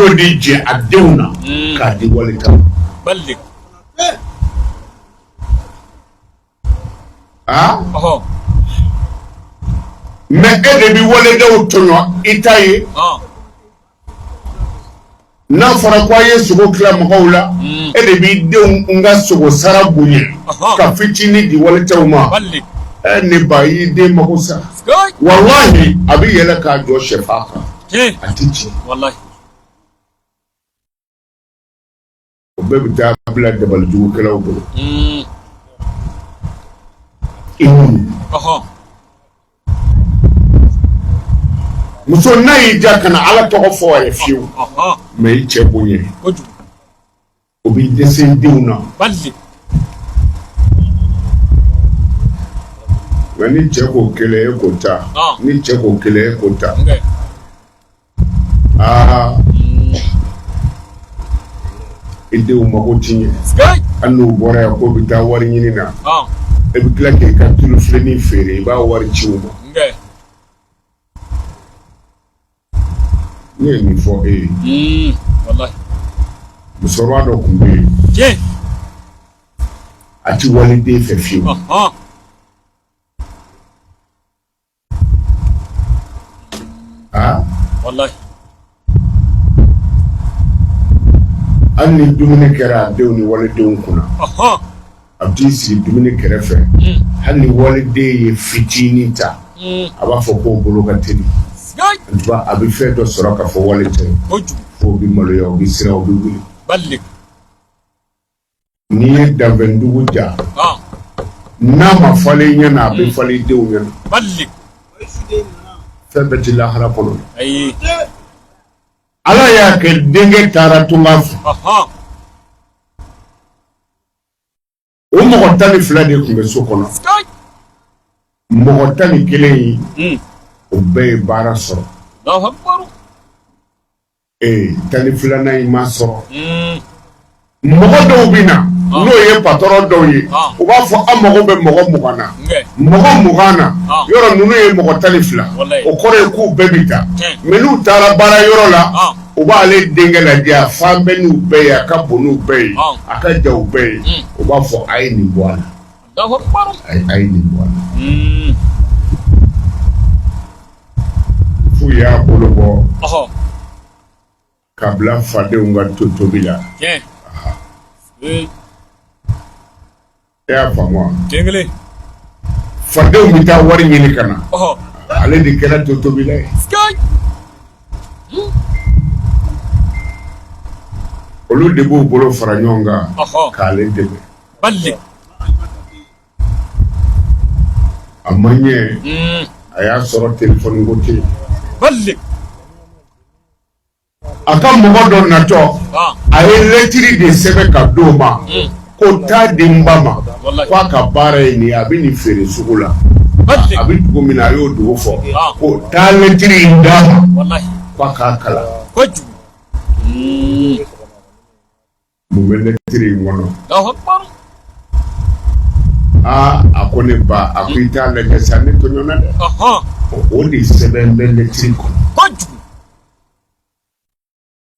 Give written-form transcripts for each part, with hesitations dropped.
Dɔ de jɛ a denw na k'a di wali ta aa mais e de bɛ walidenw tɔɲɔ i ta ye n'a fɔra ko a ye sogo tila mɔgɔw la e de b'i denw ka sogo sara bonya ka fitinin di walitaw ma ɛ ne ba i y'i den mako sa walahi a bɛ yɛlɛ k'a jɔ sɛfan kan a tɛ ci o bɛɛ bɛ taa bila dabalijugukɛlaw bolo i muso n'a y'i diya kana ala tɔgɔ fɔ yɛrɛ fiyewu mais i cɛ bonya o b'i dɛsɛ i denw na nka ni cɛ ko kelen e ko tan ni cɛ ko kelen e ko tan aa i denw mako ti ɲɛ hali n'u bɔra yan k'u bɛ taa wari ɲini na e bɛ tila k'i ka tulu filenin feere i b'a wari ci u ma Ne ye nin fɔ e ye musokɔrɔba dɔ tun bɛ yen a tɛ waliden fɛ fiyewu aa hali ni dumuni kɛra a denw ni walidenw kunna a bɛ t'i sigi dumuni kɛrɛfɛ hali ni waliden ye fitinin ta a b'a fɔ k'o bolo ka teli a bɛ fɛn dɔ sɔrɔ ka fɔ wali cɛ fo bɛ maloya u bɛ siran u bɛ wuli n'i ye danfɛndugu ja n'a ma falen i ɲɛ na a bɛ falen i denw ɲɛ na fɛn bɛɛ tɛ lahara kɔnɔ ala y'a kɛ denkɛ taara tunga fɛ o mɔgɔ 12 de tun bɛ so kɔnɔ mɔgɔ 11 in o bɛɛ ye baara sɔrɔ ee 12nan in ma sɔrɔ mɔgɔ dɔw bɛ na n'o ye patɔrɔn dɔw ye u b'a fɔ an mago bɛ mɔgɔ 20 na mɔgɔ 20 na yɔrɔ ninnu ye mɔgɔ 12 o kɔrɔ ye k'u bɛɛ bɛ taa mais n'u taara baara yɔrɔ la u b'ale denkɛ lajɛ a fan bɛ n'u bɛɛ ye a ka bon n'u bɛɛ ye a ka jan u bɛɛ ye u b'a fɔ a ye nin bɔ a la a ye nin bɔ a la f'u y'a bolo bɔ ka bila fadenw ka to tobi la e y'a faamu wa fadenw bɛ taa wari ɲini ka na ale de kɛra to tobila ye olu de b'u bolo fara ɲɔgɔn kan k'ale dɛmɛ a ma ɲɛ a y'a sɔrɔ telefɔni ko tɛ yen A ka mɔgɔ dɔ natɔ a ye lɛtiri de sɛbɛn ka d'o ma ko taa di n ba ma k'a ka baara ye nin ye a bɛ nin feere sugu la a bɛ dugu min na a y'o dugu fɔ ko taa lɛtiri in d'a ma k'a k'a kalan. Mun bɛ lɛtiri in kɔnɔ aa a ko ne ba a ko i t'a lajɛ sa ne tɔɲɔna dɛ o de sɛbɛn bɛ lɛtiri kɔnɔ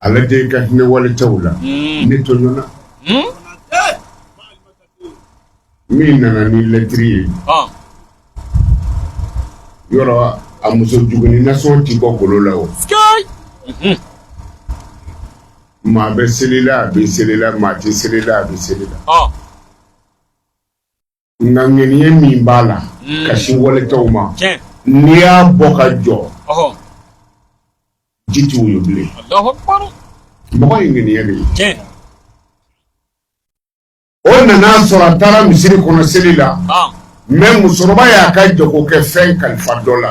a lajɛ i ka hinɛ walicɛw la ne tɔɲɔna min nana ni lɛtiri ye yɔrɔ a muso jugunin nasɔn ti bɔ golo la o maa bɛ seli la a bɛ seli la maa tɛ seli la a bɛ seli la nka ŋaniya min b'a la ka sin walicɛw ma n'i y'a bɔ ka jɔ ji tɛ woyo bilen mɔgɔ ye ŋaniya de ye o nana sɔrɔ a taara misiri kɔnɔ seli la mais musokɔrɔba y'a ka jagokɛfɛn kalifa dɔ la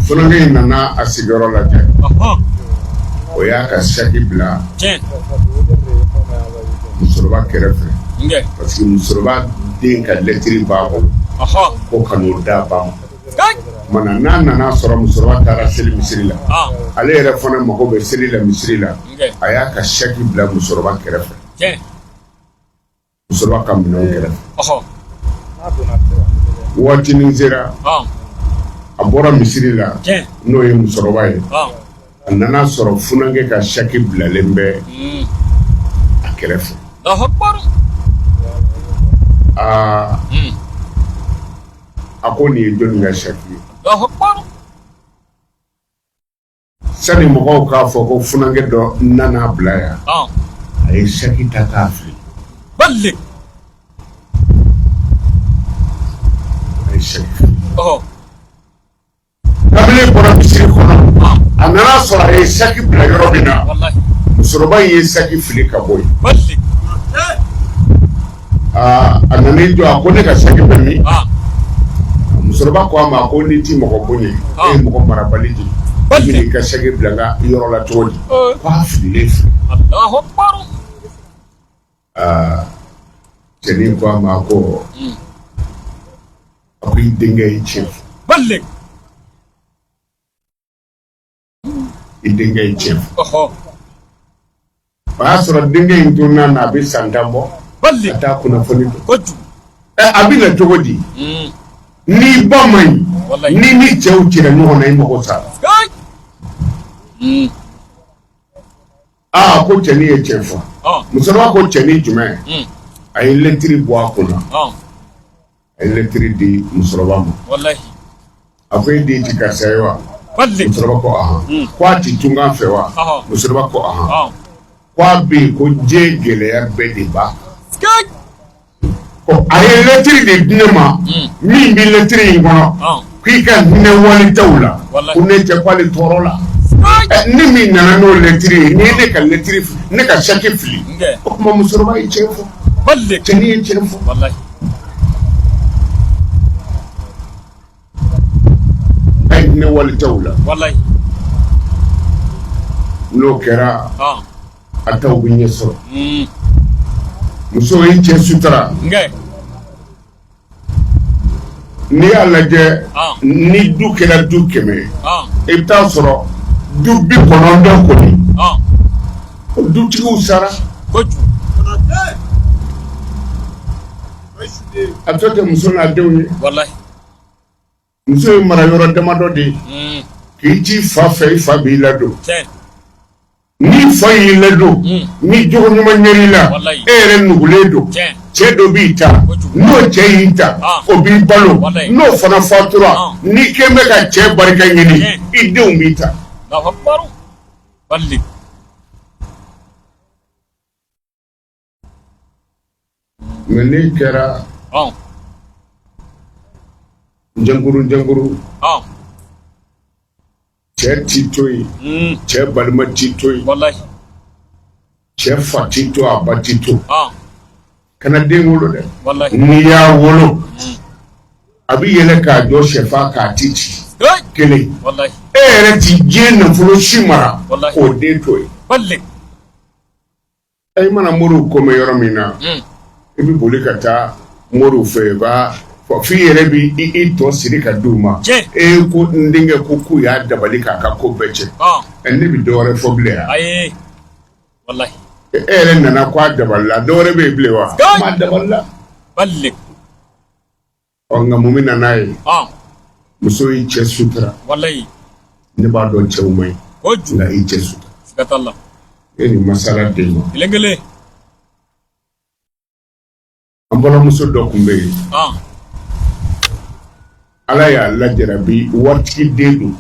Funankɛ in nana a sigiyɔrɔ lajɛ o y'a ka saki bila musokɔrɔba kɛrɛfɛ parce que musokɔrɔba den ka lɛtiri b'a bolo ko ka n'o d'a ba ma tuma na n'a nana sɔrɔ musokɔrɔba taara seli misiri la ale yɛrɛ fana mago bɛ seli la misiri la a y'a ka saki bila musokɔrɔba kɛrɛfɛ Musokɔrɔba ka minɛnw kɛrɛfɛ waatinin sera a A bɔra misiri la, n'o ye musokɔrɔba ye, a nana sɔrɔ funankɛ ka saki bilalen bɛ a kɛrɛfɛ. Aa, a ko nin ye jɔnni ka saki ye? Sani mɔgɔw k'a fɔ ko funankɛ dɔ nana bila yan, a ye saki ta k'a fili. A ye saki fili. Kamalen bɔra misiri kɔnɔ, a nana sɔrɔ a ye saki bila yɔrɔ min na, musokɔrɔba in ye saki fili ka bɔ yen. Aa, a nana i jɔ, a ko ne ka saki bɛ min? Musokɔrɔba ko a ma ko n'i ti mɔgɔ bonya, e ye mɔgɔ marabali de ye, i bɛna i ka saki bila n ka yɔrɔ la cogo di? Ko a fililen filɛ. Aa, cɛnin ko a ma ko a ko i denkɛ ye tiɲɛ fɔ. I denkɛ ye tiɲɛ fɔ. O y'a sɔrɔ denkɛ in tununna na, a bɛ san 10 bɔ. A t'a kunnafoni dɔn. A bɛ na cogo di? N'i ba man ɲi, ni ni cɛw cira ɲɔgɔn na, i mago sara. Aa, ko cɛnin ye tiɲɛ fɔ. Musokɔrɔba ko cɛnin jumɛn? A ye lɛtiri bɔ a kunna, a ye lɛtiri di musokɔrɔba ma. A ko e den ti karisa ye wa? Musokɔrɔba ko ahan. Ko a ti tunkan fɛ wa? Musokɔrɔba ko ahan. Ko a bɛ yen, ko diɲɛ gɛlɛya bɛɛ de b'a kan. A ye lɛtiri de di ne ma min bɛ lɛtiri in kɔnɔ, k'i ka hinɛ walitaw la, ko ne cɛ k'ale tɔɔrɔ la. Ne min nana n'o lɛtiri ye, ni ne ka lɛtiri, ne ka saki fili, o tuma musokɔrɔba ye tiɲɛ fɔ, cɛnin ye tiɲɛ fɔ. A ye hinɛ walitaw la, n'o kɛra, a taw bɛ ɲɛ sɔrɔ. Muso ye cɛ sutura. N'i y'a lajɛ, ni du kɛra du 100 ye, i bɛ taa sɔrɔ du 90 kɔni, o dutigiw sara. A tɔ tɛ muso n'a denw ye. Muso ye mara yɔrɔ damadɔ de ye. K'i t'i fa fɛ, i fa b'i ladon. Ni fa y'i ladon, ni jogo ɲuman ɲɛr'i la, e yɛrɛ nugulen don, cɛ dɔ b'i ta. N'o cɛ y'i ta, o b'i balo. N'o fana fatura, n'i kɛn bɛ ka cɛ barika ɲini, i denw b'i ta. Mais n'i kɛra jɛnkuru jɛnkuru, cɛ t'i to yen, cɛ balima t'i to yen, cɛ fa t'i to, a ba t'i to, kana den wolo dɛ. N'i y'a wolo, a bɛ yɛlɛ k'a jɔ sɛfan k'a ti ci kelen. E yɛrɛ ti diɲɛ nafolo si mara k'o den to yen. I mana moriw ko mɛn yɔrɔ min na, i bɛ boli ka taa moriw fɛ yen, b'a fɔ i yɛrɛ bɛ i tɔ siri ka di u ma. E ko n denkɛ ko k'u y'a dabali k'a ka ko bɛɛ cɛn, ne bɛ dɔwɛrɛ fɔ bilen yan? E yɛrɛ nana ko a dabalila, dɔwɛrɛ bɛ yen bilen wa? A dabalila. Ɔ, nka mun bɛ na n'a ye? Muso y'i cɛ sutura. Ne b'a dɔn cɛw man ɲi, nka i cɛ sutura. E ni masala den ma kelen kelen. An balimamuso dɔ tun bɛ yen, Ala y'a lajarabi, waritigi den don,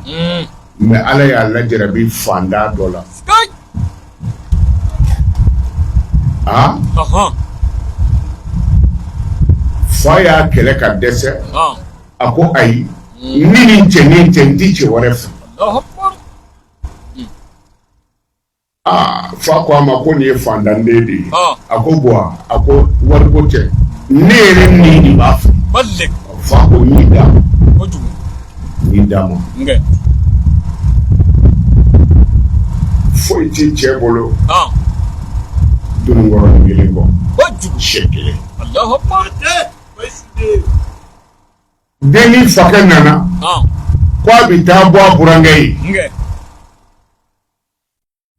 mais Ala y'a lajarabi fantan dɔ la. Aa, fa y'a kɛlɛ ka dɛsɛ. A ko ayi, ni nin cɛnin tɛ, n ti cɛ wɛrɛ fɛ. Aa, fa ko a ma ko nin ye fantanden de ye. A ko bɔn, a ko wariko tɛ, ne yɛrɛ ni de b'a fɛ. Fa ko n y'i d'a ma, n y'i d'a ma. Foyi tɛ cɛ bolo dununkɔrɔnin kelen kɔ, sɛ kelen. Dennin fakɛ nana ko a bɛ taa bɔ a burankɛ ye.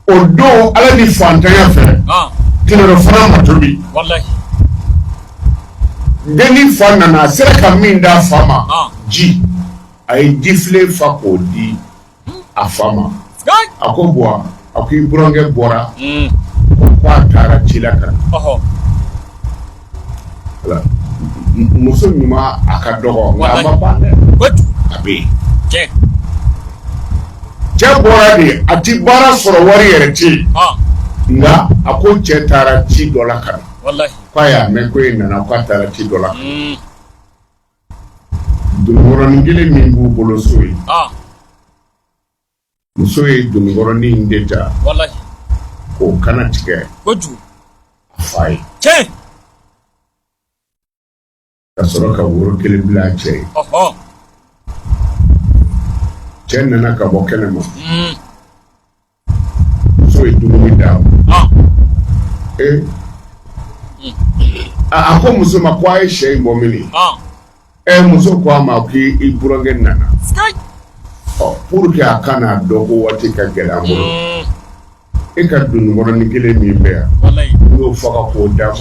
O don, Ala ni fantanya fɛ, tilelafana ma tobi. Dennin fa nana, a sera ka min d'a fa ma, ji. A ye jifilen fa k'o di a fa ma. A ko Buwa, a ko i burankɛ bɔra ko a taara ci la ka na. Muso ɲuman a ka dɔgɔ nka a ma ban dɛ, a bɛ yen. Cɛ bɔra de, a ti baara sɔrɔ, wari yɛrɛ tɛ yen, nka a ko cɛ taara ci dɔ la ka na, k'a y'a mɛn ko e nana, k'a taara ci dɔ la. Dununkɔrɔnin kelen min b'u bolo so ye, muso ye dununkɔrɔnin in de ta k'o kana tigɛ a fa ye, ka sɔrɔ ka woro kelen bila a cɛ ye. Cɛ nana ka bɔ kɛnɛ ma, muso ye dumuni d'a ma. Ee, a ko muso ma ko a ye sɛ in bɔ mini? Ɛ, muso ko a ma k'i burankɛ nana. Ɔ, pour que a kana dɔn ko waati ka gɛlɛn an bolo, e ka dununkɔrɔnin kelen min bɛ yan, n y'o faga k'o d'a ma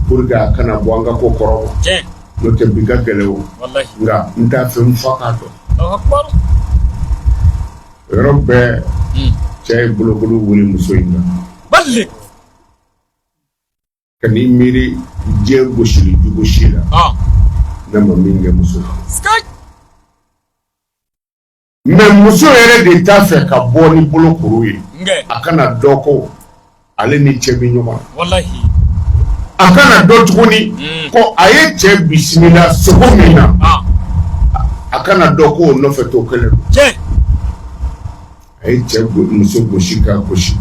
pour que a kana bɔ an ka ko kɔrɔ ma. N'o tɛ bi ka gɛlɛn o, nka n t'a fɛ n fa k'a dɔn. O yɔrɔ bɛɛ, cɛ ye bolokoli wuli muso in kan. Ka n'i miiri diɲɛ gosili jugu si la n'a ma min kɛ muso la. Mais muso yɛrɛ de t'a fɛ ka bɔ ni bolokuru ye, a kana dɔn ko ale ni cɛ bɛ ɲɔgɔn na, a kana dɔn tuguni ko a ye cɛ bisimila sogo min na, a kana dɔn ko o nɔfɛ to kelen don. A ye cɛ muso gosi ka gosi,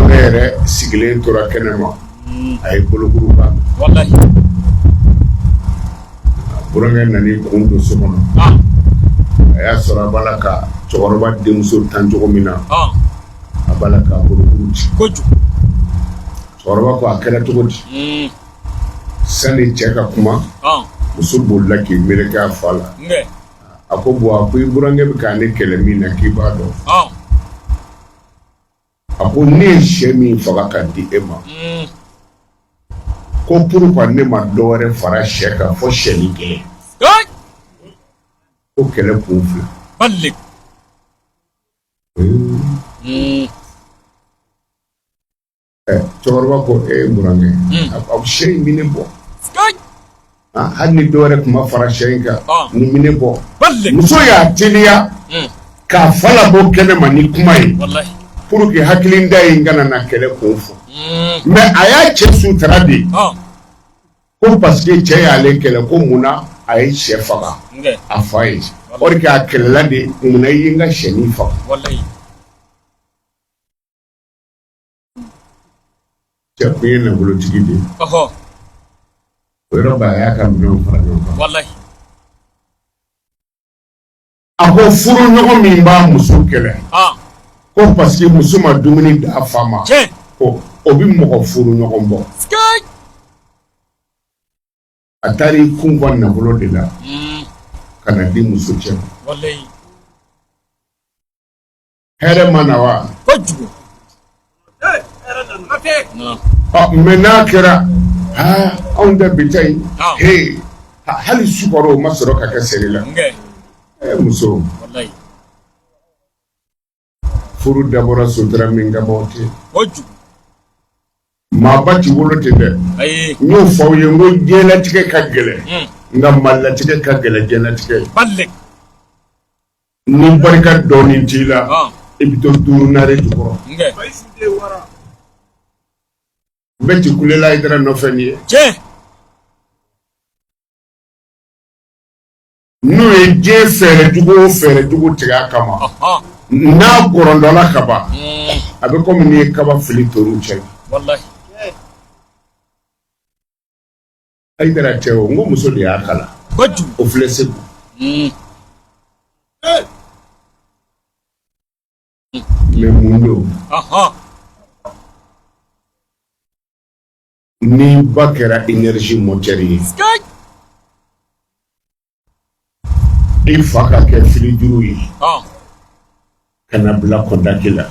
ne yɛrɛ sigilen tora kɛnɛ ma, a ye bolokuru kan. Burankɛ nana kun don so kɔnɔ, a y'a sɔrɔ a b'a la ka cɛkɔrɔba denmuso tan cogo min na, a b'a la ka bolokuru ci. Cɛkɔrɔba ko a kɛra cogo di? Sani cɛ ka kuma, muso bolila k'i meleke a fa la. A ko Buwa, a ko i burankɛ bɛ ka ne kɛlɛ min na, k'i b'a dɔn. A ko ne ye sɛ min faga ka di e ma, ko pourquoi ne ma dɔ wɛrɛ fara sɛ kan fo sɛnin kelen? Ko kɛlɛ kun filɛ. Cɛkɔrɔba ko e n burankɛ, a sɛ in bɛ ne bɔ, hali ni dɔ wɛrɛ tun ma fara sɛ in kan, nin bɛ ne bɔ. Muso y'a teliya k'a fa labɔ kɛnɛ ma ni kuma ye pour que hakilintan in kana na kɛlɛ kun fɔ. Mais a y'a cɛ sutura de ko parce que cɛ y'ale kɛlɛ ko mun na a ye sɛ faga a fa ye, or que a kɛlɛla de mun na i ye n ka sɛnin faga. Cɛ kun ye nafolotigi de ye. O yɔrɔ bɛɛ, a y'a ka minɛnw fara ɲɔgɔn kan. A ko furu ɲɔgɔn min b'a muso kɛlɛ ko parce que muso ma dumuni d'a fa ma, ko o bɛ mɔgɔ furu ɲɔgɔn bɔ. A taara i kun fa nafolo de la ka na di muso cɛ ma. Hɛrɛ ma na wa? Mais n'a kɛra anw tɛ bi ta in, hali sukaro o ma sɔrɔ ka kɛ seri la. Muso, furu dabɔra sutura min kama, o tɛ maaba ti wolo ten dɛ. N y'o fɔ aw ye n ko diɲɛlatigɛ ka gɛlɛn, nka malilatigɛ ka gɛlɛn diɲɛlatigɛ ye. Ni barika dɔɔnin t'i la, i bɛ to duuru naare jukɔrɔ. Bɛɛ ti kulela Hayidara nɔfɛ nin ye. N'u ye diɲɛ fɛɛrɛ jugu o fɛɛrɛ jugu tigɛ a kama, n'a gɔrɔndɔla ka ban, a bɛ komi n'i ye kaba fili toriw cɛ la. Hayidara cɛ o, n ko muso de y'a kalan, o filɛ Segu. Mais mun don? Ni ba kɛra énergie moteur ye, i fa ka kɛ filijuru ye ka na bila contact la,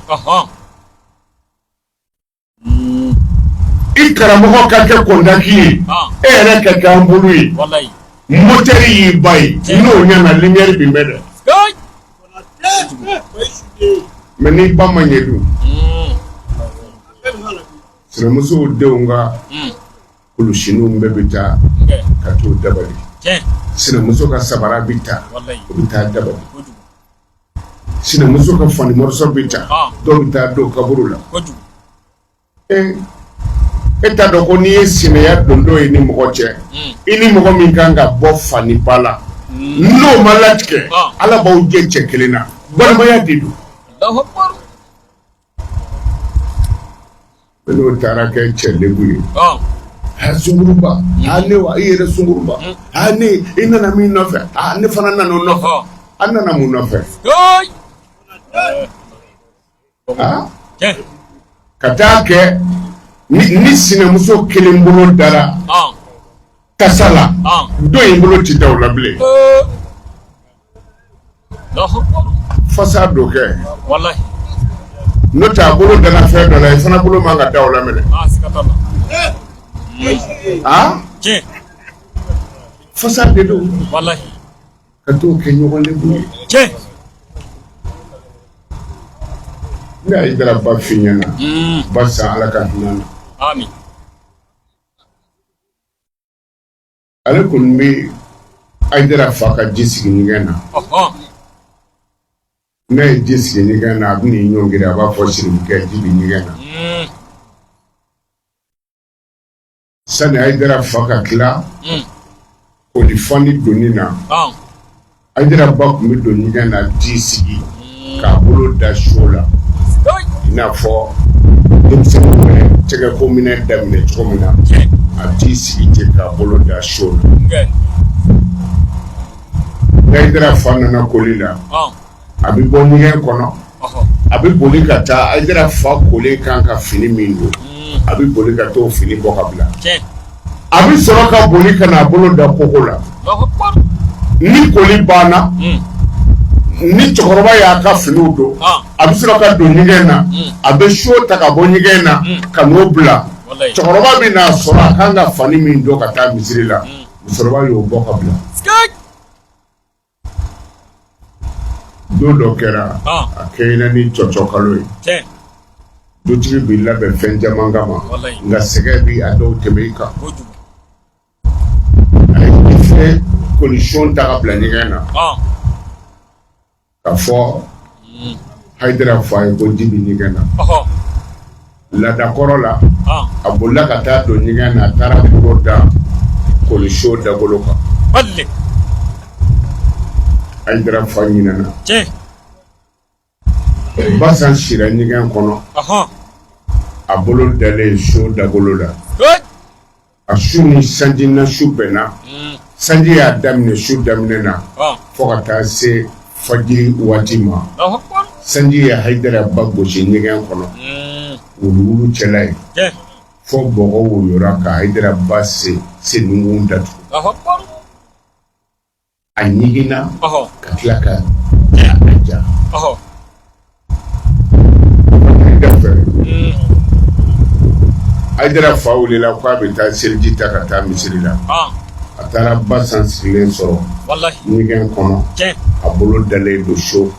i karamɔgɔ ka kɛ contact ye, e yɛrɛ ka kɛ ampoule ye, moteur y'i ba ye, n'o ɲɛna lumière bi mɛn dɛ. Mais n'i ba ma ɲɛ dun? Sinamusow denw ka kulusiniw bɛɛ bɛ taa ka t'o dabali. Sinamuso ka sabara bɛ ta, o bɛ taa dabali. Sinamuso ka fani morceau bɛ ta, dɔw bɛ taa don kaburu la. E t'a dɔn ko n'i ye sinaya dontɔ ye ni mɔgɔ cɛ, i ni mɔgɔ min kan ka bɔ fa ni ba la, n'o ma latigɛ, Ala b'aw jɛ cɛ kelen na, balimaya de don. N'o taara kɛ cɛ lebu ye, ha sunguruba, ha ne wa, i yɛrɛ sunguruba, ha ne, i nana min nɔfɛ, ha ne fana nana o nɔfɛ. An nana mun nɔfɛ? Ka taa kɛ ni sinamuso kelen bolo dara tasa la, dɔ in bolo ti da o la bilen. Fasa dɔ kɛ, n'o tɛ a bolo dara fɛn dɔ la, i fana bolo man ka da o la minɛ. Fasa de don. Ka t'o kɛ ɲɔgɔn lebu ye. Ne Hayidara ba f'i ɲɛna, barisa Ala ka hinɛ na. Ale kɔni bɛ Hayidara fa ka ji sigi ɲɛgɛn na. N'a ye ji sigi ɲɛgɛn na, a bɛ n'i ɲɔngiri, a b'a fɔ sirifukɛ, ji bɛ ɲɛgɛn na. Sani Hayidara fa ka tila koli fani donni na, Hayidara ba tun bɛ don ɲɛgɛn na, ji sigi k'a bolo da seau la, i n'a fɔ denmisɛnninw bɛ tɛgɛko minɛ daminɛ cogo min na, a t'i sigi ten k'a bolo da seau la. Hayidara fa nana koli la, a bɛ bɔ ɲɛgɛn kɔnɔ, a bɛ boli ka taa Hayidara fa kolen kan ka fini min don, a bɛ boli ka t'o fini bɔ ka bila. A bɛ sɔrɔ ka boli ka n'a bolo da koko la. Ni koli banna, ni cɛkɔrɔba y'a ka finiw don, a bɛ sɔrɔ ka don ɲɛgɛn na, a bɛ seau ta ka bɔ ɲɛgɛn na ka n'o bila. Cɛkɔrɔba bɛ n'a sɔrɔ a kan ka fani min don ka taa misiri la, musokɔrɔba y'o bɔ ka bila. Don dɔ kɛra, a kɛɲɛna ni cɔcɔ kalo ye. Dutigi b'i labɛn fɛn caman kama, nka sɛgɛn bɛ a dɔw tɛmɛ i kan. A ye fɛn kɔlison ta ka bila ɲɛgɛn na, ka fɔ Hayidara fa ye ko ji bɛ ɲɛgɛn na. Laadakɔrɔ la, a bolila ka taa don ɲɛgɛn na, a taara bolo da kɔlison dagolo kan. Hayidara fa ɲinɛna. Basan sira ɲɛgɛn kɔnɔ, a bolo dalen seau dagolo la. A su ni sanji na su bɛnna, sanji y'a daminɛ su daminɛ na fo ka taa se fajiri waati ma. Sanji ye Hayidara ba gosi ɲɛgɛn kɔnɔ, wuluwulu cɛla ye, fo bɔgɔ woyora ka Hayidara ba sennunkun datugu. A ɲiginna ka tila ka a ja. Hayidara fa wulila k'a bɛ taa seliji ta ka taa misiri la. A taara Basan sigilen sɔrɔ ɲɛgɛn kɔnɔ, a bolo dalen don seau.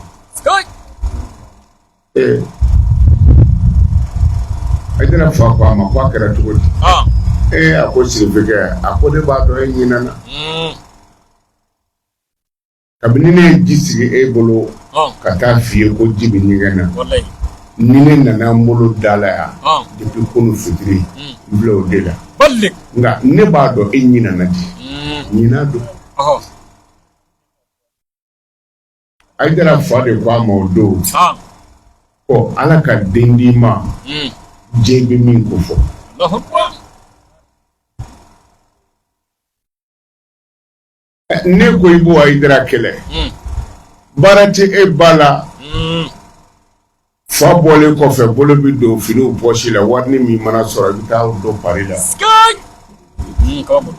Hayidara fa ko a ma ko a kɛra cogo di? A ko sirifukɛ, a ko ne b'a dɔn e ɲinɛna. Kabini ne ye ji sigi e bolo ka taa f'i ye ko ji bɛ ɲɛgɛn na, ni ne nana n bolo da la yan depuis kunun fitiri, n filɛ o de la. Nka ne b'a dɔn e ɲinɛna di, ɲinɛ don. Hayidara fa de ko a ma o don ko Ala ka den d'i ma, diɲɛ bɛ min ko fɔ. Ne ko i b'o Hayidara kɛlɛ, baara tɛ e ba la. Fa bɔlen kɔfɛ, bolo bɛ don finiw pɔsi la, wari min mana sɔrɔ i bɛ taa don pari la.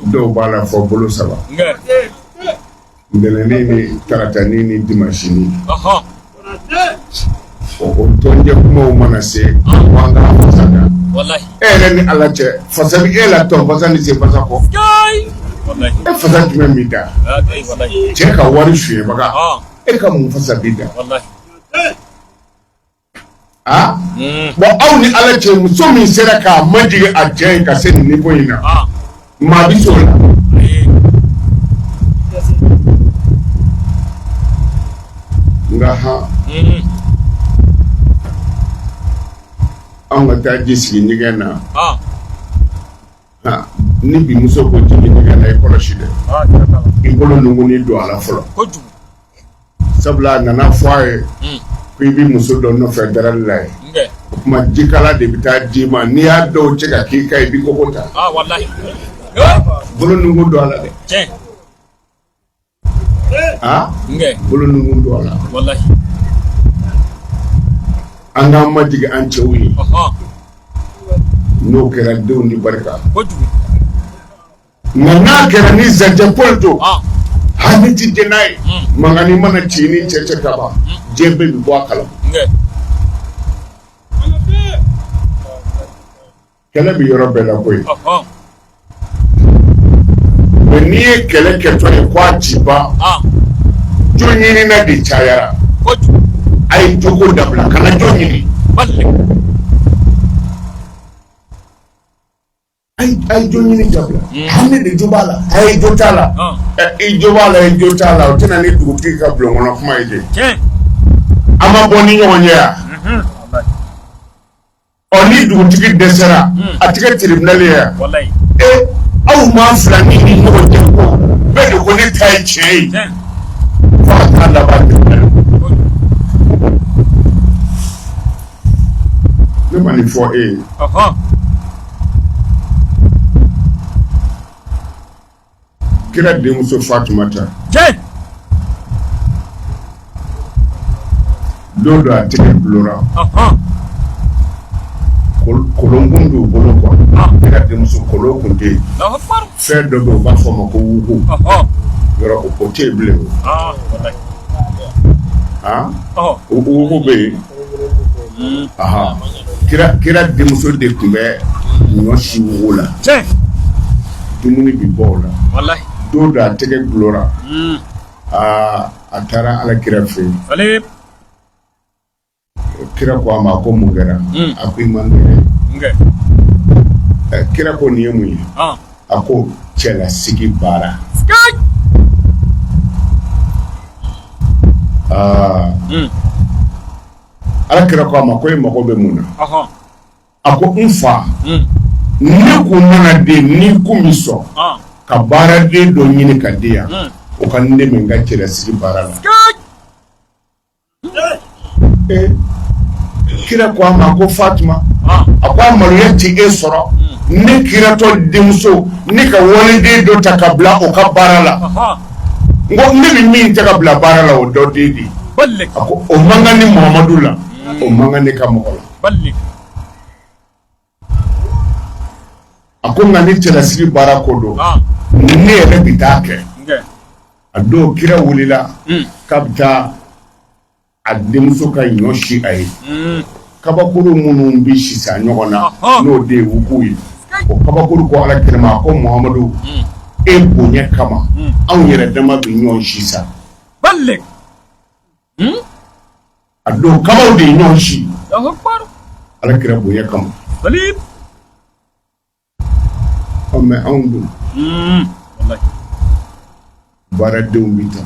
Dɔw b'a la fɔ bolo saba, ntɛnɛnin ni taratani ni dimasinin. O tɔnjɛ kumaw mana se, ko an k'a fasa da. E yɛrɛ ni Ala cɛ, fasa bɛ e la tɔn fasa ni sen fasa kɔ. E fasa jumɛn b'i da? Cɛ ka wari sonyɛbaga, e ka mun fasa b'i da? A bon, aw ni Ala cɛ, muso min sera k'a majigin a cɛ ye ka se nin niveau in na, maa bɛ s'o la? Nka han, anw ka taa ji sigi ɲɛgɛn na, ni bi muso ko ji bɛ ɲɛgɛn na, i kɔlɔsi dɛ, i bolo nunguni don a la fɔlɔ, sabula a nana fɔ a ye ko i bɛ muso dɔ nɔfɛ darali la ye. O tuma jikala de bɛ taa d'i ma. N'i y'a dɔw cɛ ka k'i kan, i bɛ kogo ta, bolo nungun don a la dɛ. Aa, bolo nungun don a la. An k'an majigin an cɛw ye, n'o kɛra, denw ni barika. Nka n'a kɛra ni zanjɛ paul don, hali ti jɛn n'a ye, mankanni mana ci ni cɛ cɛ ka ban, diɲɛ bɛɛ bɛ bɔ a kalama. Kɛlɛ bɛ yɔrɔ bɛɛ la koyi, mais n'i ye kɛlɛ kɛtɔ ye ko a ti ban, jo ɲinina de cayara. A ye jogo dabila, kana jo ɲini. A ye jo ɲini dabila. Hali ne de jo b'a la, a ye jo t'a la. I jo b'a la, i jo t'a la, o tɛna ni dugutigi ka bulon kɔnɔ kuma ye de. An ma bɔ ni ɲɔgɔn ye yan. Ɔ, ni dugutigi dɛsɛra, a ti kɛ tribunal ye yan? E, aw maa fila ni ɲɔgɔn cɛ ko bɛɛ de ko ne ta ye tiɲɛ ye, fo ka taa laban tribunal. Ne ma nin fɔ e ye. Kira denmuso Fatumata, don dɔ a tɛgɛ bulora, kolon kun t'u bolo quoi. Kira denmuso, kolon kun tɛ yen. Fɛn dɔ bɛ yen, u b'a fɔ o ma ko wugu. Yɔrɔ o tɛ yen bilen. O wugu bɛ yen. Kira denmuso de tun bɛ ɲɔ si wugu la, dumuni bɛ bɔ o la. Don dɔ a tɛgɛ bulora. Aa, a taara Ala kira fɛ yen. Kira ko a ma ko mun kɛra? A ko i man kɛnɛ. Kira ko nin ye mun ye? A ko cɛlasigi baara. Aa, Ala kira ko a ma ko e mago bɛ mun na? A ko n fa, ne kun mana den ni kun bɛ sɔn ka baaraden dɔ ɲini ka di yan, o ka n dɛmɛ n ka cɛlasigi baara la. Kira ko a ma ko Fatuma, a ko a maloya tɛ e sɔrɔ, ne kiratɔ denmuso, ne ka waliden dɔ ta ka bila o ka baara la? N ko ne bɛ min ta ka bila baara la, o dɔ den de ye. A ko o man kan ni Muhamadu la, o man kan ne ka mɔgɔ la. A ko nka ni cɛlasigi baara ko don, ne yɛrɛ bɛ taa kɛ. A don kira wulila k'a bɛ taa a denmuso ka ɲɔ si a ye. Kabakuru minnu bɛ sisa ɲɔgɔn na, n'o de ye wugu ye, o kabakuru ko Ala kira ma ko Muhamadu, e bonya kama, anw yɛrɛ dama bɛ ɲɔgɔn si sa. A don kabaw de ye ɲɔgɔn si Ala kira bonya kama. Ɔ, mais anw dun, baaradenw bɛ ta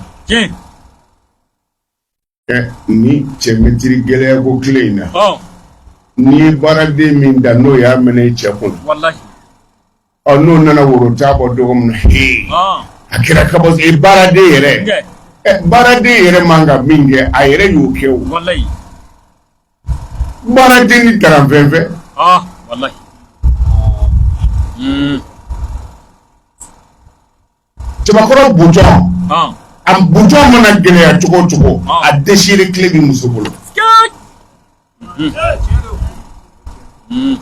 ni cɛ mɛtiri gɛlɛya ko tile in na. N'i ye baaraden min da, n'o y'a minɛ i cɛ kun, ɔ, n'o nana woro t'a bɔ dɔgɔ min na, a kɛra kaba ye. Baaraden yɛrɛ, baaraden yɛrɛ man ka min kɛ, a yɛrɛ y'o kɛ. O baaraden ni taranfɛn fɛ. Cɛbakɔrɔ butɔn, a butɔn mana gɛlɛya cogo o cogo, a déchiré clé bɛ muso bolo.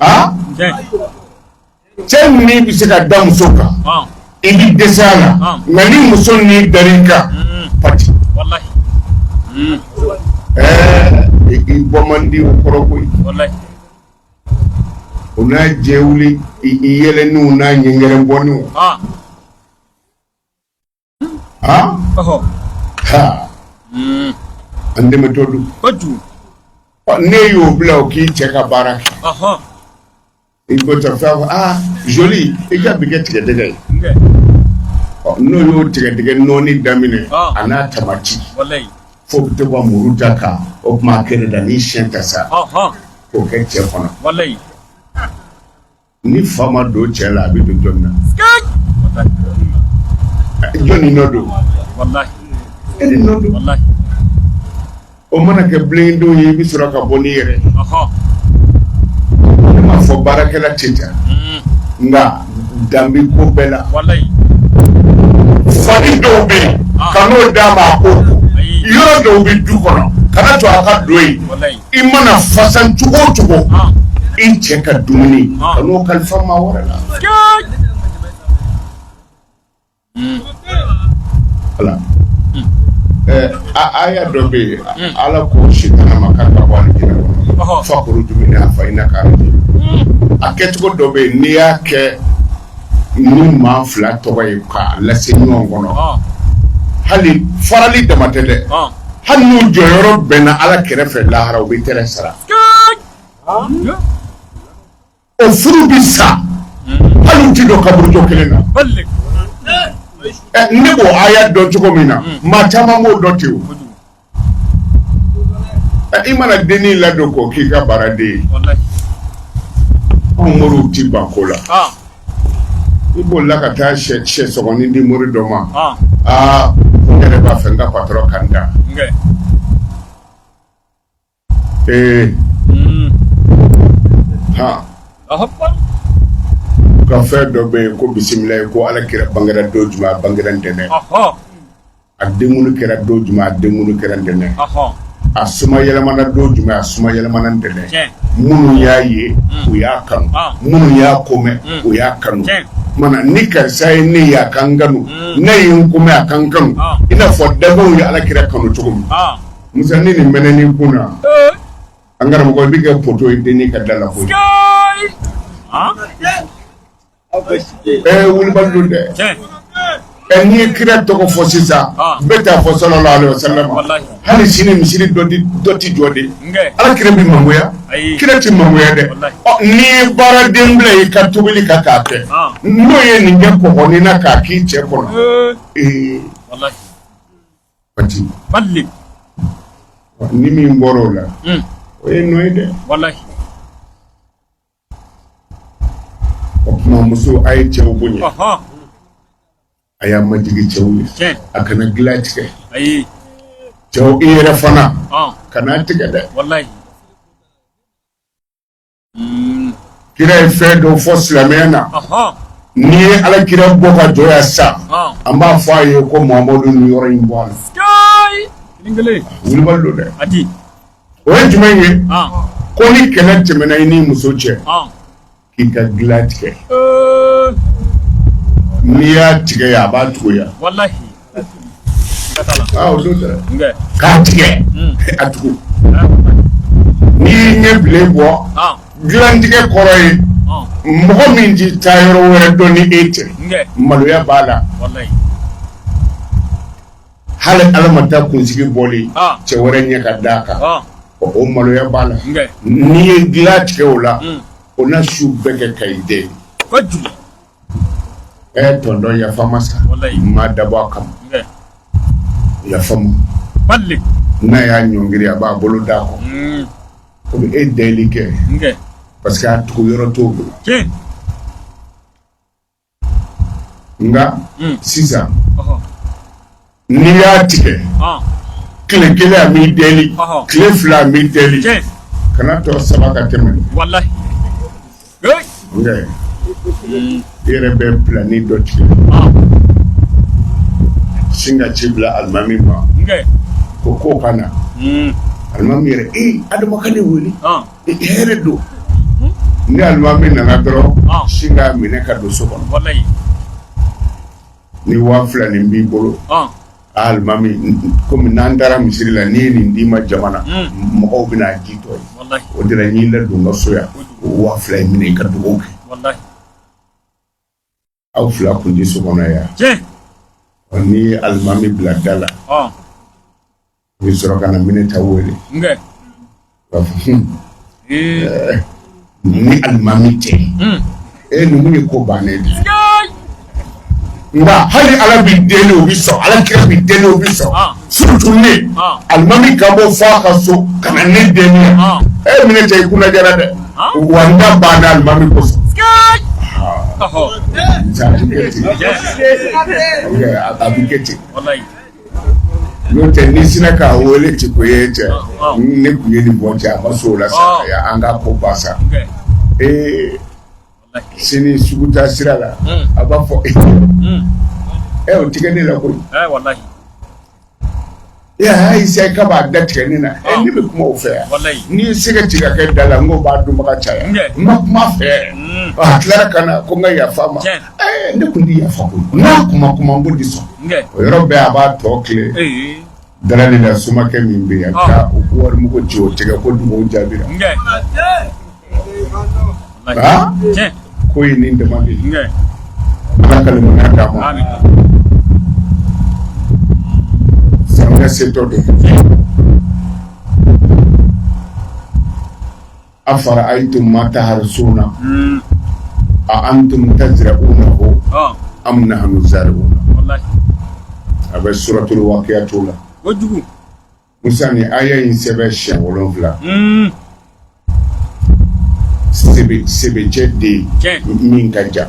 A cɛ ni bɛ se ka da muso kan, i bɛ dɛsɛ a la, nka ni muso ni dar'i kan pati, ɛɛ, i bɔ man di o kɔrɔ koyi. O n'a jɛwuli yɛlɛninw n'a ɲɛgɛrɛbɔninw ha an dɛmɛtɔ don. Ne y'o bila o k'i cɛ ka baara kɛ, i ko fɛn fɔ aa joli i ka bi kɛ tigɛdɛgɛ ye. N'o y'o tigɛdɛgɛ nɔɔni daminɛ a n'a tamati fo bɛ to ka muru ta kan, o tuma kɛrɛda ni siyɛn ta sa k'o kɛ cɛ kɔnɔ. Ni fa ma don cɛ la, a bɛ don jɔn na? Jɔn nɔ don? E ni nɔ don. O mana kɛ bilendenw ye, i bɛ sɔrɔ ka bɔ n'i yɛrɛ. Ne m'a fɔ baarakɛla tɛ taa, nka dan bɛ ko bɛɛ la. Fani dɔw bɛ yen, kan'o d'a ma a k'o ko. Yɔrɔ dɔw bɛ du kɔnɔ, kana to a ka don yen. I mana fasan cogo o cogo, i cɛ ka dumuni, kan'o kalifa maa wɛrɛ la. Ala aya dɔ bɛ yen, Ala ko sitana ma k'a ka bɔ alijinɛ kɔnɔ, fakuruju minha fa innaka rajim. A kɛcogo dɔ bɛ yen, n'i y'a kɛ ni maa fila tɔgɔ ye k'a lase ɲɔgɔn kɔnɔ, hali farali dama tɛ dɛ, hali n'u jɔyɔrɔ bɛnna Ala kɛrɛfɛ lahara, u bɛ tɛrɛ sara. O furu bɛ sa, hali u ti don kaburujɔ kelen na. Ne b'o aya dɔn cogo min na, maa caman b'o dɔn ten. O i mana dennin ladon k'o k'i ka baaraden ye, anw moriw ti ban ko la. I bolila ka taa sɛ sɔgɔnin di mori dɔ ma, aa n yɛrɛ b'a fɛ n ka patɔrɔn ka n da. Ee ha, ka fɛn dɔ bɛ yen ko bisimila, ko Ala kira bangera don jumɛn? A bangera ntɛnɛn. A denkunli kɛra don jumɛn? A denkunli kɛra ntɛnɛn. A suma yɛlɛmana don jumɛn? A suma yɛlɛmana ntɛnɛn. Minnu y'a ye, u y'a kanu. Minnu y'a komɛn, u y'a kanu. Mana ni karisa ye ne ye, a ka n kanu. Ne ye n komɛn, a ka n kanu, i n'a fɔ danfɛnw ye Ala kira kanu cogo min. Musa, ni nin mɛnɛ ni kun na, an karamɔgɔ, i bɛ kɛ poto ye dennin ka da la koyi. Wulibali don dɛ. N'i ye kira tɔgɔ fɔ sisan, bɛɛ t'a fɔ sallallahu alaihi wasallam. Hali sini misiri dɔ ti jɔ de. Ala kira bɛ mangoya, kira ti mangoya dɛ. N'i ye baaraden bila i ka tobili kan k'a kɛ, n'o ye nin kɛ kɔgɔnin na k'a k'i cɛ kɔnɔ, ee pati ni min bɔra o la, o ye nɔ ye dɛ. O tuma muso, a ye cɛw bonya, a y'a majigi cɛw ye, a kana dilan tigɛ. Cɛw, i yɛrɛ fana kana tigɛ dɛ. Kira ye fɛn dɔ fɔ silamɛya na. N'i ye Ala kira bɔ ka jɔ yan sa, an b'a fɔ a ye ko Muhamadu ni yɔrɔ in bɔ a la. Wulibali don dɛ. O ye jumɛn ye? Ko ni kɛlɛ tɛmɛna i ni muso cɛ, k'i ka dilan tigɛ. N'i y'a tigɛ yan, a b'a tugu yan. O don dɛ, k'a tigɛ a tugu. N'i y'i ɲɛ bilen bɔ, dilantigɛ kɔrɔ ye mɔgɔ min ti taa yɔrɔ wɛrɛ dɔn ni e tɛ, maloya b'a la. Hali Ala ma taa kunsigi bɔli cɛ wɛrɛ ɲɛ ka d'a kan, o maloya b'a la. N'i ye dilan tigɛ o la, o na su bɛɛ kɛ ka i den. Tɔntɔn, yafa n ma sa, n ma dabɔ a kama, yafa n ma. N'a y'a ɲɔngiri, a b'a bolo d'a kɔ, o bɛ e deli kɛ parce que a tugu yɔrɔ t'o bolo. Nka sisan, n'i y'a tigɛ tile kelen, a m'i deli, tile fila, a m'i deli, kana tɔ saba ka tɛmɛ. I yɛrɛ bɛ pilani dɔ tigɛ sin ka ci bila alimami ma ko ko ka na. Alimami yɛrɛ, ee Adama ka ne wele, hɛrɛ don. Ni alimami nana dɔrɔn, sin k'a minɛ ka don so kɔnɔ. Ni 2000 nin b'i bolo, a Alimami, komi n'an taara misiri la, n'i ye nin d'i ma jama na, mɔgɔw bɛna a ji tɔ ye. O de la n y'i ladon n ka so yan, o 2000 in minɛ, i ka dugawu kɛ. Aw fila kun tɛ so kɔnɔ yan. N'i ye alimami bila da la, i bɛ sɔrɔ ka na Minɛta wele. B'a fɔ: "Ni alimami tɛ e, ninnu ye ko bannen de." Nka hali Ala b'i deli, o bɛ sɔn. Ala kira b'i deli, o bɛ sɔn. Surtout ne alimami ka bɔ fɔ a ka so ka na ne deli yan. E Minɛta, i kunna jara dɛ. Wa n da banna alimami kosɔn. A bɛ kɛ ten, a bɛ kɛ ten. N'o tɛ, n'i sinna k'a wele ten ko ye cɛ, ne tun ye nin bɔ cɛ, a ma so o la sa, an ka ko ban sa. Ee, sini sugu taa sira la, a b'a fɔ ɛ, o tigɛ ne la koyi. E y'a essayer k'a b'a da tigɛ ne na. Ɛ, ne bɛ kuma o fɛ yan. N'i ye sɛgɛ tigɛ ka kɛ da la, n k'o b'a dunbaga caya. N ma kuma fɛ, a tilara ka na ko n ka yafa a ma. Ɛɛ, ne kun tɛ yafa koyi. N'a kuma kuma, n b'o de sɔn. O yɔrɔ bɛɛ, a b'a tɔ tile darali la. Somakɛ min bɛ yen, a bɛ taa o warimugu ci o tigɛ ko dugawu jaabira. Aa, ko ye nin dama de ye. Ala ka limaniya d'a ma. Samiya setɔ don. Afara'aytum ma taharsuna a antum tazra'unahu am nahnu zari'una. A bɛ suratul waqi'a la. Musa, ni aya in sɛbɛn siɲɛ 7. Sebecɛ den min ka jan,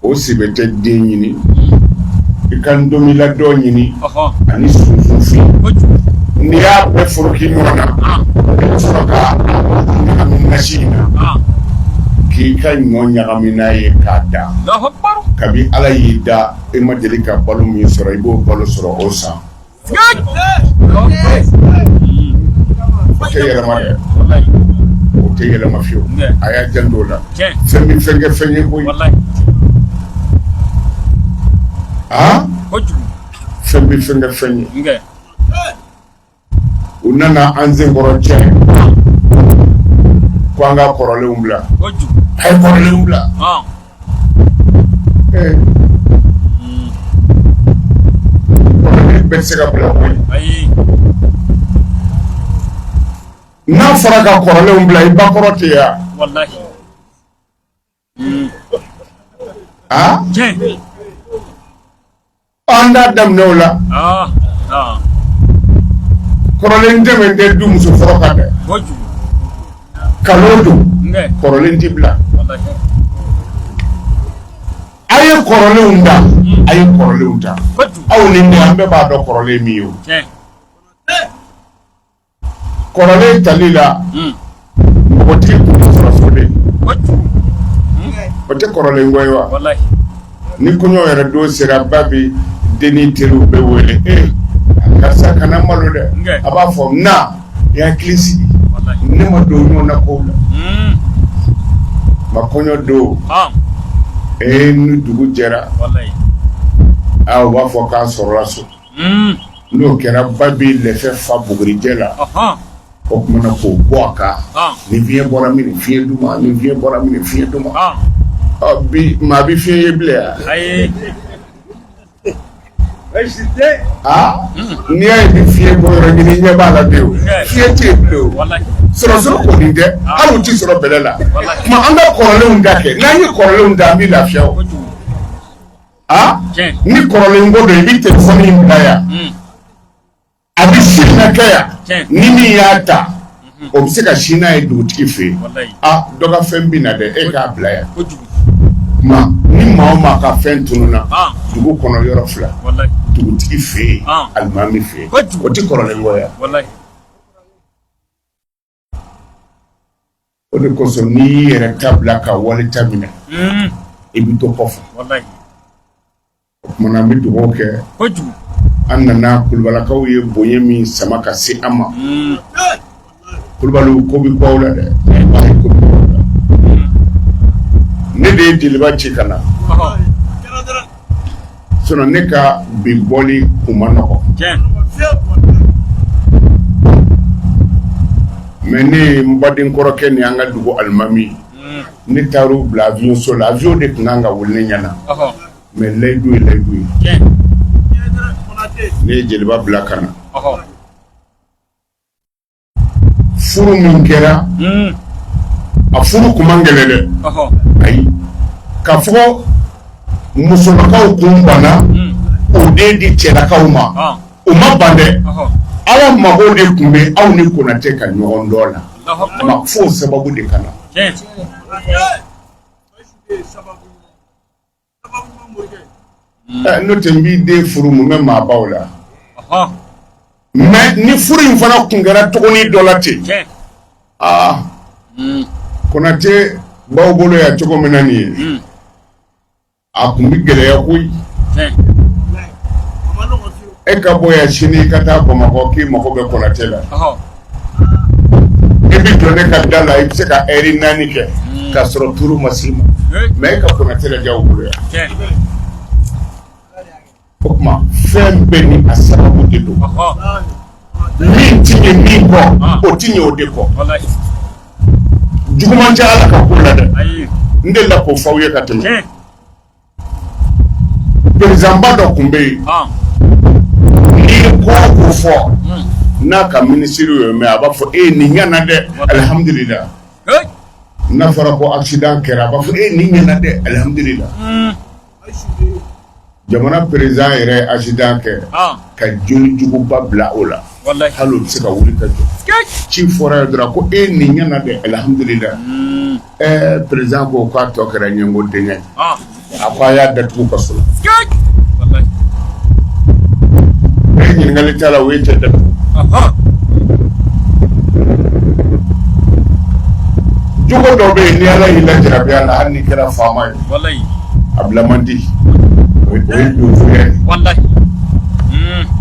o sebecɛ den ɲini, i ka ndomiladɔ ɲini ani sunsunfin. N'i y'a bɛɛ foroki ɲɔgɔn na, i bɛ sɔrɔ ka ɲagami nasi in na, k'i ka ɲɔ ɲagami n'a ye k'a da. Kabi Ala y'i da, i ma deli ka balo min sɔrɔ, i b'o balo sɔrɔ o san. O tɛ yɛlɛma dɛ, o tɛ yɛlɛma fiyewu. A y'a janto o la. Fɛn bɛ fɛn kɛ fɛn ye koyi. Aa, fɛn bɛ fɛn kɛ fɛn ye. U nana an senkɔrɔ cɛ ko an ka kɔrɔlenw bila. A ye kɔrɔlenw bila. Kɔrɔlen bɛɛ tɛ se ka bila koyi. N'a fɔra ka kɔrɔlenw bila, i ba kɔrɔ tɛ yan. Aa, an t'a daminɛ o la. Kɔrɔlen tɛmɛ tɛ du muso fɔlɔ kan dɛ. Kalon don, kɔrɔlen tɛ bila. A ye kɔrɔlenw ta, a ye kɔrɔlenw ta. Aw ni ne, an bɛɛ b'a dɔn kɔrɔlen min ye o. Kɔrɔlen tali la, npogotigi tun bɛ sɔrɔ so de. O tɛ kɔrɔlen ko ye wa? Ni kɔɲɔ yɛrɛ don sera, ba bi denni teriw bɛɛ wele: "E karisa, kana malo dɛ." A b'a fɔ: "Na, i hakili sigi, ne ma don ɲɔgɔn na kow la ma." Kɔɲɔ don, ee, ni dugu jɛra, aa, u b'a fɔ k'a sɔrɔla so. N'o kɛra, ba b'i lɛfɛ fa bugurijɛ la. O tuma na, k'o bɔ a kan. Ni fiɲɛ bɔra min, fiɲɛ duman. Ni fiɲɛ bɔra min, fiɲɛ duman. Ɔ, bi maa bɛ fiɲɛ ye bilen yan? Aa, n'i y'a ye bi fiɲɛ bɔ yɔrɔ ɲini, ɲɛ b'a la bi, o fiɲɛ tɛ yen bilen. O sɔrɔ kɔni tɛ, hali u tɛ sɔrɔ bɛlɛ la. Tuma an ka kɔrɔlenw da kɛ. N'an ye kɔrɔlenw da, an bɛ lafiya o. Aa, ni kɔrɔlen ko don, i bɛ telefɔni in bila yan, a bɛ sin na kɛ yan. Ni min y'a ta, o bɛ se ka sin n'a ye dugutigi fɛ yen. A dɔ ka fɛn bɛ na dɛ, e k'a bila yan. Kuma ni maa o maa ka fɛn tununna dugu kɔnɔ, yɔrɔ fila: dugutigi fɛ yen, alimami fɛ yen. O tɛ kɔrɔlen ko ye. O de kosɔn, n'i y'i yɛrɛ ta bila ka wali ta minɛ, i bɛ to kɔfɛ. O tuma na, an bɛ dugawu kɛ. An nana, kulubalakaw ye bonya min sama ka se an ma. Kulubaliw, ko bɛ aw la dɛ, ko bɛ aw la. Ne de ye jeliba ci ka na. Sinon ne ka bi bɔli kun man nɔgɔ. Mais ne ye n baden kɔrɔkɛ ni an ka dugu alimami, ne taar'u bila avion so la. Avion de tun kan ka wuli ne ɲɛ na, mais layidu ye layidu ye. Ne ye jeliba bila ka na. Furu min kɛra, a furu kun man gɛlɛn dɛ. Ayi, k'a fɔ musolakaw kun banna o den di cɛlakaw ma, o ma ban dɛ. Ala mago de tun bɛ aw ni Konatɛ ka ɲɔgɔn dɔn la, ma fo sababu de ka na. N'o tɛ n b'i den furu, mun bɛ maabaw la? Mais ni furu in fana kun kɛra tuguni dɔ la ten, aa, Konatɛ b'aw bolo yan cogo min na nin ye, a kun bɛ gɛlɛya koyi. E ka bɔ yan sini i ka taa Bamakɔ k'i mago bɛ Konatɛ la, e bɛ jɔ ne ka da la, i bɛ se ka heure 4 kɛ k'a sɔrɔ turu ma s'i ma, mais e ka Konatɛ lajɛ aw bolo yan. O tuma fɛn bɛɛ ni a sababu de don. Min ti ɲɛ min kɔ, o ti ɲɛ o de kɔ. Juguman tɛ Ala ka ko la dɛ. N delila k'o fɔ aw ye ka tɛmɛ. Présidentba dɔ tun bɛ yen, n'i ye ko o ko fɔ n'a ka minisiri y'o mɛn, a b'a fɔ e nin ɲɛna dɛ, alihamudulila. N'a fɔra ko accident kɛra, a b'a fɔ e nin ɲɛna dɛ, alihamudulila. Jamana président yɛrɛ ye accident kɛ ka joli juguba bila o la, hali o tɛ se ka wuli ka jɔ. Ci fɔra ye dɔrɔn ko e nin ɲɛna dɛ, alihamudulila. Ɛɛ, président ko k'a tɔ kɛra ɲɛngo denkɛ ye. A ko a y'a datugu kaso la. E ɲininkali t'a la, o ye cɛ datugu. Jogo dɔ bɛ yen, ni Ala y'i lajarabi a la, hali n'i kɛra faama ye, a bila man di. O ye donsoya ye.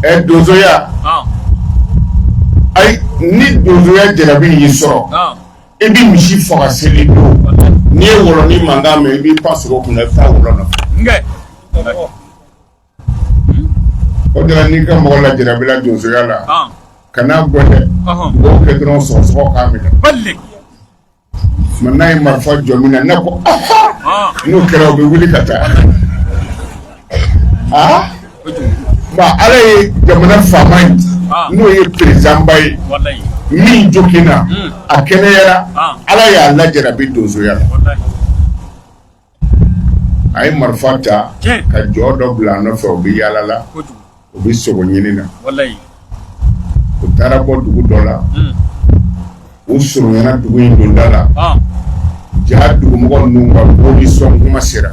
Ɛ, donsoya, ayi, ni donsoya jarabi y'i sɔrɔ, i bɛ misi faga seli don. N'i ye wɔlɔni mankan mɛn, i b'i pan sogo kunna, i bɛ taa wɔlɔ nɔfɛ. O de la, n'i ka mɔgɔ lajarabila donsoya la, kan'a gɛn dɛ, dugawu kɛ dɔrɔn, sɔgɔsɔgɔ k'a minɛ. Mais n'a ye marifa jɔ min na, n'a ko n'o kɛra, o bɛ wuli ka taa. Aa, bon, Ala ye jamana faama ye, n'o ye présidentba ye, min joginna, a kɛnɛyara, Ala y'a lajarabi donsoya la. A ye marifa ta ka jɔ dɔ bila a nɔfɛ, o bɛ yaala la, o bɛ sogo ɲini na. U taara bɔ dugu dɔ la, u surunyana dugu in donda la. Ja, dugumɔgɔ ninnu ka boli sɔn kuma sera.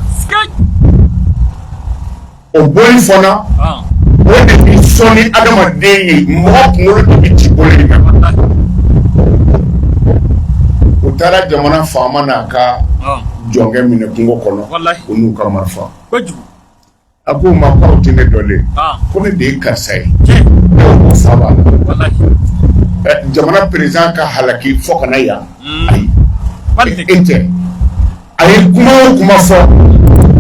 O boli fana, o de bɛ sɔn ni adamaden ye, mɔgɔ kunkolo de bɛ ci boli in na. U taara jamana faama n'a ka jɔnkɛ minɛ kungo kɔnɔ, u n'u ka marifa. A ko u ma k'aw tɛ ne dɔn de, ko ne de ye karisa ye. Ne ko fa b'a la. Jamana président ka halaki fo ka na yan, ayi, e tɛ. A ye kuma o kuma fɔ,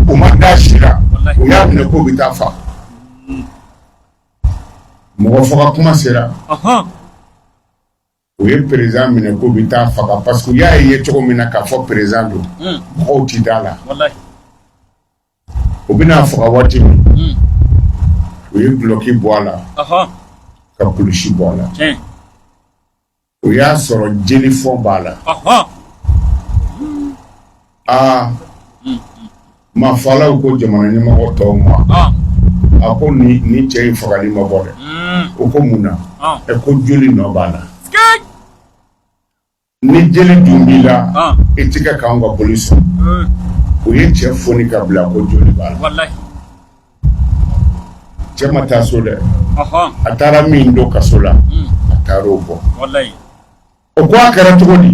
u ma da si la. U y'a minɛ k'u bɛ taa fa. Mɔgɔ faga kuma sera, u ye président minɛ k'u bɛ taa faga, parce que u y'a ye cogo min na k'a fɔ président don, mɔgɔw ti da la. U bɛna faga waati min, u ye dulɔki bɔ a la ka kulusi bɔ a la. O y'a sɔrɔ jelifɔn b'a la. Aa, maafalaw ko jamana ɲɛmɔgɔ tɔw ma, a ko ni cɛ in fagali ma bɔ dɛ. O ko mun na? Ɛ, ko joli nɔ b'a la. Ni jeli dun b'i la, i tɛ kɛ k'anw ka boli sɔn. O ye cɛ foni ka bila ko joli b'a la. Cɛ ma taa so dɛ, a taara min don kaso la, a taara o bɔ. O ko a kɛra cogo di?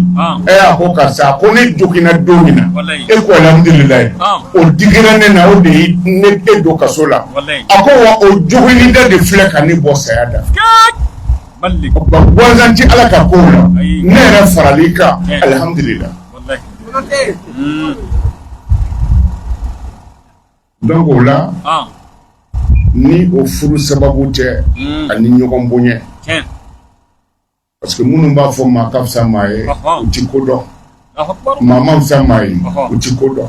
Ɛ, a ko karisa, ko ne joginna don min na, e ko alhamdulilayi, o digira ne na, o de ye ne e don kaso la. A ko wa o joginni da de filɛ ka ne bɔ saya da. Gansan tɛ Ala ka ko la, ne yɛrɛ farali kan, alihamudulila. Donc o la, Ni o furu sababu tɛ ani ɲɔgɔn bonya, parce que minnu b'a fɔ maa ka fisa maa ye, u ti ko dɔn. Maa man fisa maa ye, u ti ko dɔn.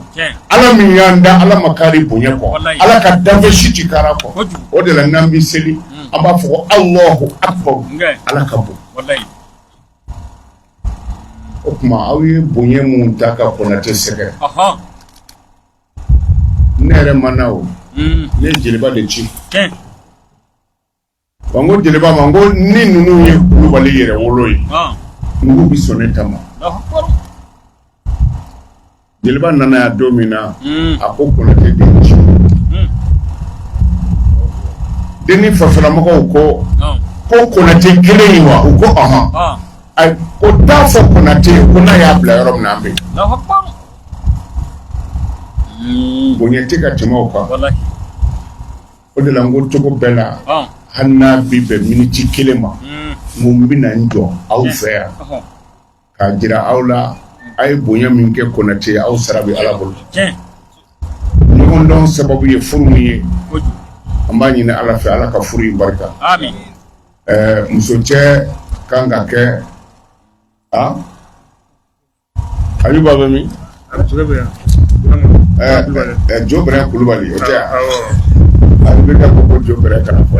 Ala min y'an da, Ala ma kaari bonya kɔ. Ala ka danfɛn si ti kaari a kɔ. O de la n'an bɛ seli, an b'a fɔ ko Alahu akibaru, Ala ka bon. O tuma aw ye bonya mun ta ka Konate sɛgɛrɛ, ne yɛrɛ ma na o, ne ye jeliba de ci. Wa n ko jeliba ma, n ko ni ninnu ye Kulubali yɛrɛ wolo ye, n k'u bɛ sɔn ne ta ma. Jeliba nana yan don min na, a ko Konate den ci. Denni fasolamɔgɔw ko ko Konate kelen in wa? U ko ɔhɔn. Ayi, ko taa fɔ Konate ye ko n'a y'a bila yɔrɔ min na, an bɛ yen. Bonya tɛ ka tɛmɛ o kan. O de la n ko cogo bɛɛ la, hali n'a bi bɛn miniti kelen ma, n ko n bɛna n jɔ aw fɛ yan k'a jira aw la, a ye bonya min kɛ Konate ye, aw sara bɛ Ala bolo. Ɲɔgɔndɔn sababu ye furu min ye, an b'a ɲini Ala fɛ, Ala ka furu in barika. Muso cɛ kan ka kɛ a Ayuba bɛ min? Jobɛrɛ Kulubali, o tɛ a bɛ ka ko Jobɛrɛ kana fɔ,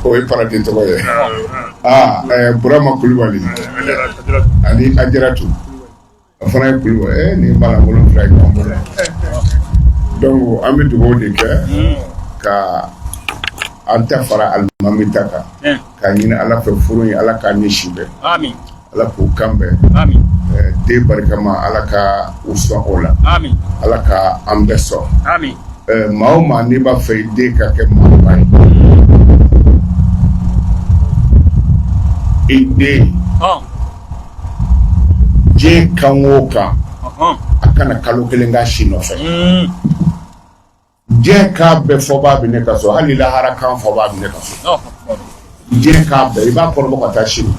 o ye paradin tɔgɔ ye. Aa, Burama Kulubali ani Ajaratu, o fana ye Kulubali. Nin balankolon fila ye ɲɔgɔn bolo. Donc an bɛ dugawu de kɛ ka an ta fara alimami ta kan, k'a ɲini Ala fɛ, furu in, Ala k'a ni si bɛn, Ala k'u kan bɛn den barikama, Ala ka u sɔn o la, Ala ka an bɛɛ sɔn. Maa o maa n'i b'a fɛ i den ka kɛ maaba ye, i den diɲɛ kan o kan, a kana kalo kelen k'a si nɔfɛ. Diɲɛ kan bɛɛ fɔbaa bɛ ne ka so, hali lahara kan fɔbaa bɛ ne ka so. Diɲɛ kan bɛɛ, i b'a kɔrɔbɔ ka taa sini.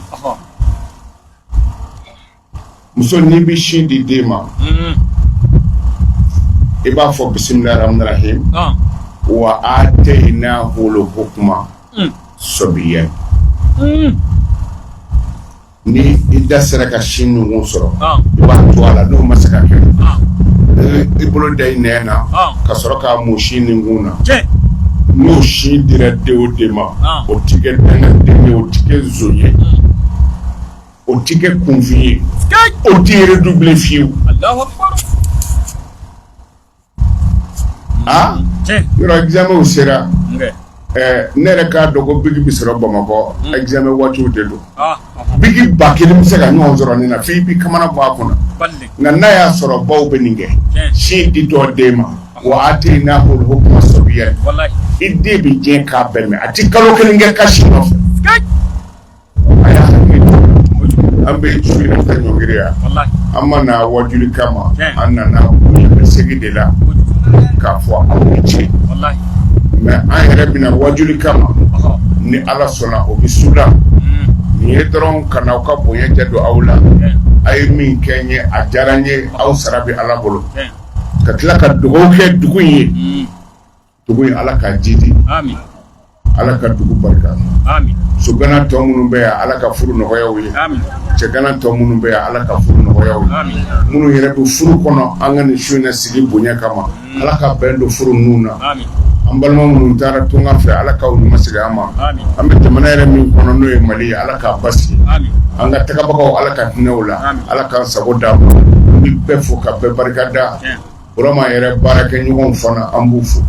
Muso, n'i bɛ sin di den ma, i b'a fɔ bisimilahi rahmani rahim wa atainahul hukma sabiyan. Ni i da sera ka sin nunkun sɔrɔ, i b'a to a la. N'o ma se ka kɛ, i bolo da i nɛn na ka sɔrɔ k'a mun sin nunkun na. N'o sin dira den o den ma, o ti kɛ dangaden ye, o ti kɛ zon ye, o ti kɛ kunfin ye, o ti redoubler fiyewu. Aa, yɔrɔ examen sera, ne yɛrɛ k'a dɔn ko biki bɛ sɔrɔ Bamakɔ, examen waatiw de don. Biki 1000 bɛ se ka ɲɔgɔn sɔrɔ nin na f'i b'i kamana bɔ a kunna. Nka n'a y'a sɔrɔ baw bɛ nin kɛ, sin di dɔ den ma, wa atainahul hukma sabiyan, i den bɛ diɲɛ kan bɛɛ mɛn, a ti kalo kelen kɛ kasi nɔfɛ. A y'a hakili to, an bɛ su in ta ɲɔngiri yan. An ma na wajuli kama, an nana bonya segin de la k'a fɔ aw ni ce. Mais an yɛrɛ bɛna wajuli kama, ni Ala sɔnna, o bɛ suda nin ye dɔrɔn ka na aw ka bonya jɛ don aw la. A ye min kɛ n ye, a diyara n ye, aw sara bɛ Ala bolo. Ka tila ka dugawu kɛ dugu in ye. Dugu in, Ala k'a jidi, Ala ka dugu barika. Musogana tɔ minnu bɛ yan, Ala ka furu nɔgɔya u ye. Cɛgana tɔ minnu bɛ yan, Ala ka furu nɔgɔya u ye. Minnu yɛrɛ bɛ furu kɔnɔ, an ka nin su in na sigi bonya kama, Ala ka bɛn don furu ninnu na. An balima minnu taara tunga fɛ, Ala k'aw ɲuman segin an ma. An bɛ jamana yɛrɛ min kɔnɔ, n'o ye Mali ye, Ala k'a basigi. An ka tagabagaw, Ala ka hinɛ u la, Ala k'an sago d'an ma. An bɛ bɛɛ fo ka bɛɛ barika da. Burama yɛrɛ baarakɛɲɔgɔnw fana, an b'u fo.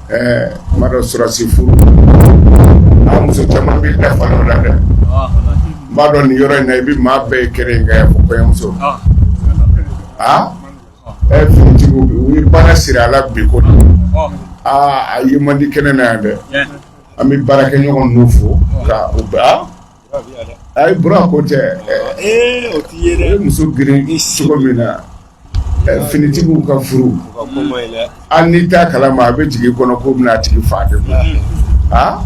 Ɛɛ, ma dɔn sɔrɔsi furu a muso caman b'i dafa o la dɛ. N b'a dɔn nin yɔrɔ in na, i bɛ maa bɛɛ ye kɛnɛ in kan yan fo kɔɲɔmuso. Aa, ɛ, finitigiw u ye baara siri a la bi ko aa, a ye man di kɛnɛ na yan dɛ. An bɛ baarakɛɲɔgɔn ninnu fo ka u bɛɛ. Ayi, Bura ko tɛ. O t'i ye dɛ. O ye muso girin cogo min na, finitigiw ka furu, hali n'i t'a kalama, a bɛ jigin i kɔnɔ k'o bɛna a tigi faa de. Aa,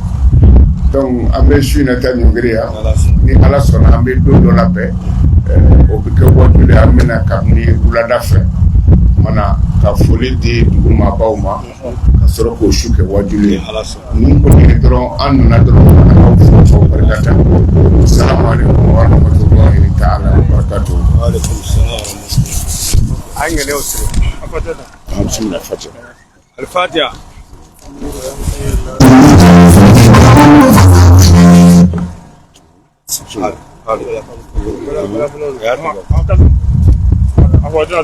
donc an bɛ su in na taa ɲɔngiri yan. Ni Ala sɔnna, an bɛ don dɔ labɛn, o bɛ kɛ wajuli. An bɛna kabini wulada fɛ. Mana ka foli di dugu maabaw ma ka sɔrɔ k'o su kɛ wajulu ye. Nin kɔni ye dɔrɔn, an nana dɔrɔn ka aw fo k'aw barika da. Salamu aleykum wa rahmatulahi taala wa barakatuhu. An ŋɛnɛw siri. Bisimilah, Fatiha. Alifatiha.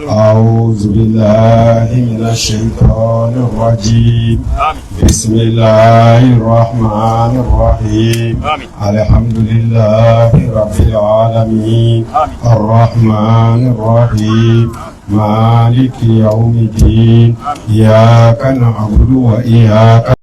أعوذ بالله من الشيطان الرجيم. بسم الله الرحمن الرحيم. الحمد لله رب العالمين، الرحمن الرحيم، مالك يوم الدين، إياك نعبد وإياك